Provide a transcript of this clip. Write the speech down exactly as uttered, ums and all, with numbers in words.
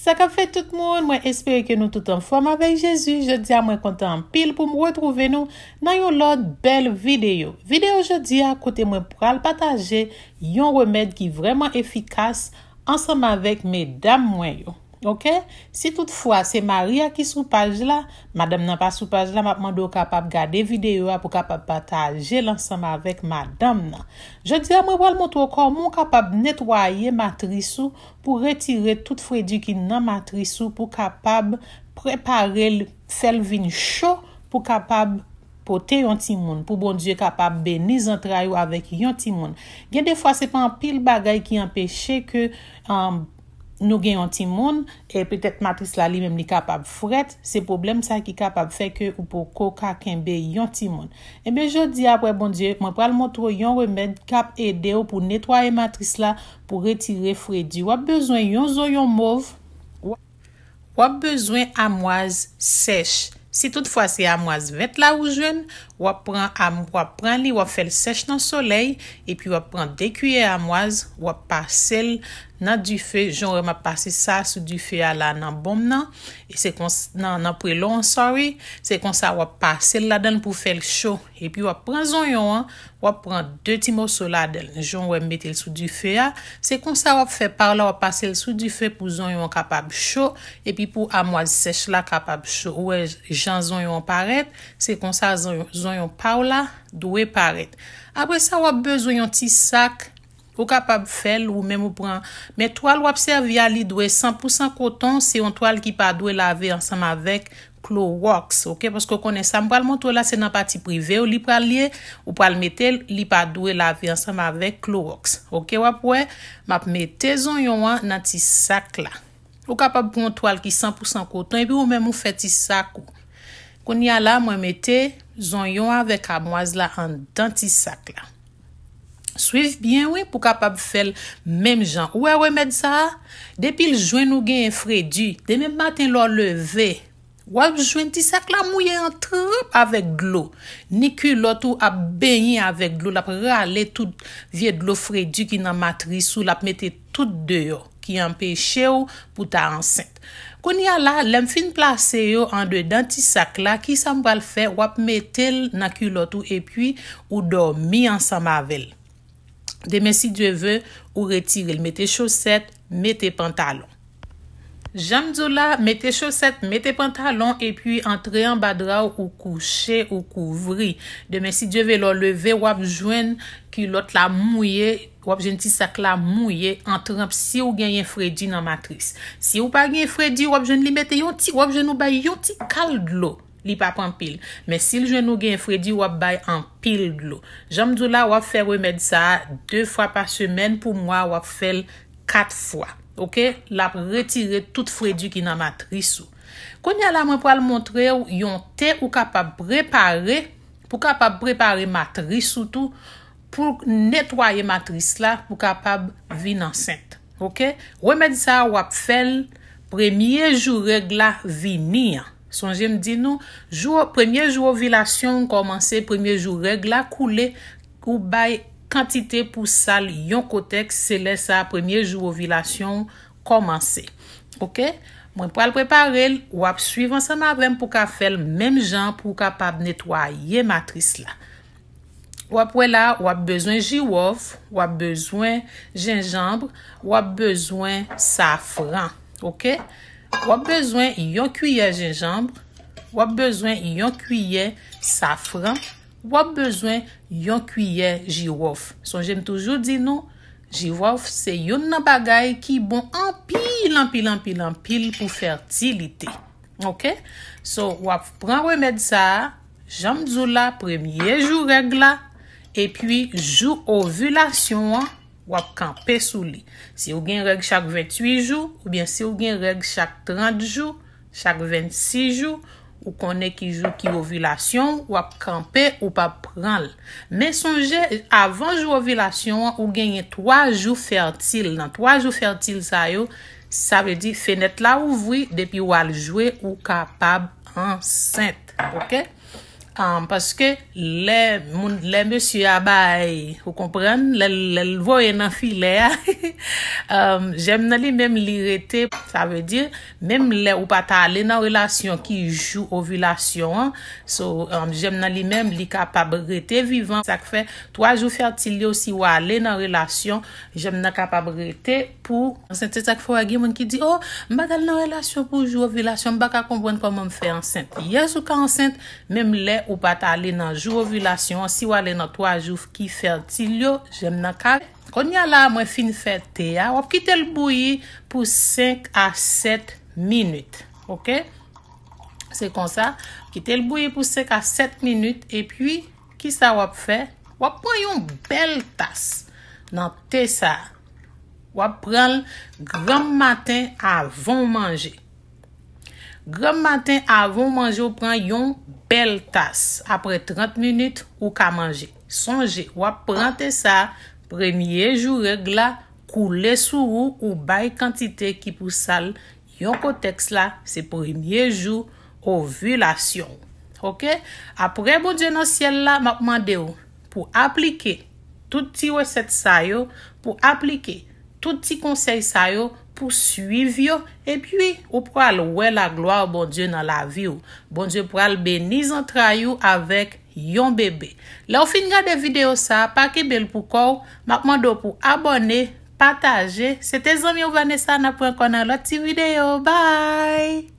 Sa k ap fèt tout moun, mwen espere ke nou tout anfòm avèk Jezi. Jodi a mwen kontan anpil pou m retwouve nou nan yon lòt bèl videyo. Videyo jodi a kote mwen pral pataje yon remèd ki vrèman efikas ansanm avèk medam mwen yo. Oke? Si toutfwa se mari a ki sou paj la, madanm nan pa sou paj la, m ap mande w kapab gade videyo a pou kapab pataje l ansanm avèk madanm nan. Jodi a mwen pral montre w kòman w kapab netwaye matris ou pou retire tout fredi ki nan matris ou pou kapab prepare l, fè l vin cho pou kapab pote yon timoun, pou Bondye kapab beni zantray ou avèk yon timoun. Gen de fwa se pa anpil bagay ki anpeche ke um, nou gen yon timoun, e petèt matris la li menm li kapab frèt, se pwoblèm sa ki kapab fè ke ou poko ka kenbe yon timoun. Ebyen jodi a, apre Bondye, mwen pral montre w yon remèd k ap ede w pou netwaye matris la, pou retire fredi. W ap bezwen yon zonyon mov. W ap bezwen amwaz sèch. Si toutfwa se amwaz vèt la ou jwenn, w ap pran am, w ap pran li, w ap fè l sèch nan solèy, epi w ap pran de kiyè amwaz, w ap pase l nan dife, jan w wè m ap pase sa sou dife a la nan bonm nan, e se kons-, nan, nan prelo an, sorry, se konsa w ap pase l ladan l pou fè l cho, epi w ap pran zonyon an, w ap pran de ti moso ladan l, jan w wè m mete l sou dife a, se konsa w ap fè pa w la, w ap pase l sou dife pou zonyon an kapab cho, epi pou amwaz sèch la kapab cho. Ou wè jan zonyon an parèt, se konsa zonyon, zonyon pa w la dwe parèt. Apre sa, w ap bezwen yon ti sak, ou kapab fè l ou menm ou pran. Men twal w ap sèvi a, li dwe san pou san koton, se yon twal ki pa dwe lave ansanm avèk klowòks, oke? Paske w konnen sa m pral montre w la, se nan pati prive w li pral ye, ou pral mete l, li pa dwe lave ansanm avèk klowòks, oke? W ap wè, m ap mete zonyon an nan ti sak la. Ou kapab pran yon twal ki san pou san koton, epi ou menm ou fè ti sak ou. Kounye a la, mwen mete zonyon avèk amwaz la anndan ti sak la. Swiv byen, wi, pou kapab fè l menm jan. Ou wè remèd sa a? Depi l jwenn ou genyen fredi, demen maten lè w leve, w ap jwenn ti sak la mouye an tranp avèk dlo. Ni kilòt ou ap benyen avèk dlo, l ap rale tout vye dlo fredi ki nan matris ou, l ap mete tout deyò, ki anpeche w pou ta ansent. Kounye a la, lè m fin plase yo andedan ti sak la, kisa m pral fè? W ap mete l nan kilòt ou epi ou dòmi ansanm avè l. Demen, si Dye ve, ou retire l. Mete chosèt, mete pantalon. Jan m di w la, mete chosèt, mete pantalon, epi antre anba dra w, ou kouche, ou kouvri. Demen, si Dye ve, lè w leve, w ap jwenn kilòt la mouye, w ap jwenn ti sak la mouye an tranp si w genyen fredi nan matris. Si w pa genyen fredi, w ap jwenn li mete yon ti, w ap jwenn ou bay yon ti kal dlo. Li p ap anpil. Men si l jwenn ou genyen fredi, w ap bay anpil dlo. Jan m di w la, w ap fè remèd sa a de fwa pa semèn pou mwa, w ap fè l kat fwa. Oke? L ap retire tout fredi ki nan matris ou. Kounye a la, mwen pral montre w yon te ou kapab prepare, pou kapab prepare matris ou tou, pou netwaye matris la, pou kapab vin ansent. Oke? Remèd sa a, w ap fè l premye jou règ la vini an. Sonje m di nou, jou, premye jou ovilasyon w kòmanse, premye jou règ la koule, ou bay kantite pou sa l yon kotèks, se lè sa a premye jou ovilasyon w kòmanse. Oke? Mwen pral prepare l, w ap swiv ansanm avè m pou ka fè l menm jan pou w kapab netwaye matris la. W ap wè la, w ap bezwen jiwòf, w ap bezwen jenjanm, w ap bezwen safran, oke? W ap bezwen yon kiyè jenjanm, w ap bezwen yon kiyè safran, w ap bezwen yon kiyè jiwòf. Sonje m toujou di nou, jiwòf se youn nan bagay ki bon anpil, anpil, anpil, anpil pou fètilite. Oke? So, w ap pran remèd sa a, jan m di w la, premye jou règ la, epi jou ovilasyon an, w ap kanpe sou li. Si w gen règ chak venntuit jou, oubyen si w gen règ chak trant jou, chak vennsis jou, ou konnen ki jou ki ovilasyon w, w ap kanpe, ou p ap pran l. Men sonje, avan jou ovilasyon an, ou genyen twa jou fètil. Nan twa jou fètil sa yo, sa vle di fenèt la ouvri, depi w al jwe, ou kapab ansent. Oke? Um, paske lè moun, lè mesye a bay, ou konprann, lè, lè l voye nan filè a, um, jèm nan li menm li rete, sa vle di, menm lè ou pa ta ale nan relasyon ki jou ovilasyon an, so, um, jèm nan li menm li kapab rete vivan. Sa k fè twa jou fètil yo, si w ale nan relasyon, jèm nan kapab rete pou ansent. Se sa k fè w gen moun ki di, "Oh, m pa t al nan relasyon pou jou ovilasyon, m pa ka konprann kòman m fè ansent." Yes, ou ka ansent, menm lè ou pa t ale nan jou ovilasyon an, si w ale nan twa jou ki fètil yo, jèm nan ka. Kounye a la, mwen fin fè te a, w ap kite l bouyi pou senk a sèt minit, oke? Se konsa, kite l bouyi pou senk a sèt minit, epi, kisa w ap fè? W ap pran yon bèl tas nan te sa a. W ap pran l granm maten avan w manje. Granm maten avan w manje, w pran yon bèl tas. Apre trant minit, ou ka manje. Sonje, w ap pran te sa a, premye jou règ la, koule sou ou, ou bay kantite ki pou sal yon kotèks la, se premye jou ovilasyon w. Oke? Apre Bondye nan syèl la, m ap mande w pou aplike tout ti resèt sa yo, pou aplike tout ti konsèy sa yo, pou swiv yo, epi ou pral wè laglwa Bondye nan lavi w. Bondye pral beni zantray ou avèk yon bebe. Lè w fin gade videyo sa a, pa kenbe l pou kò w, m ap mande w pou abòne, pataje. Se te zanmi w Vanessa, n ap wè ankò nan lòt ti videyo. Bye!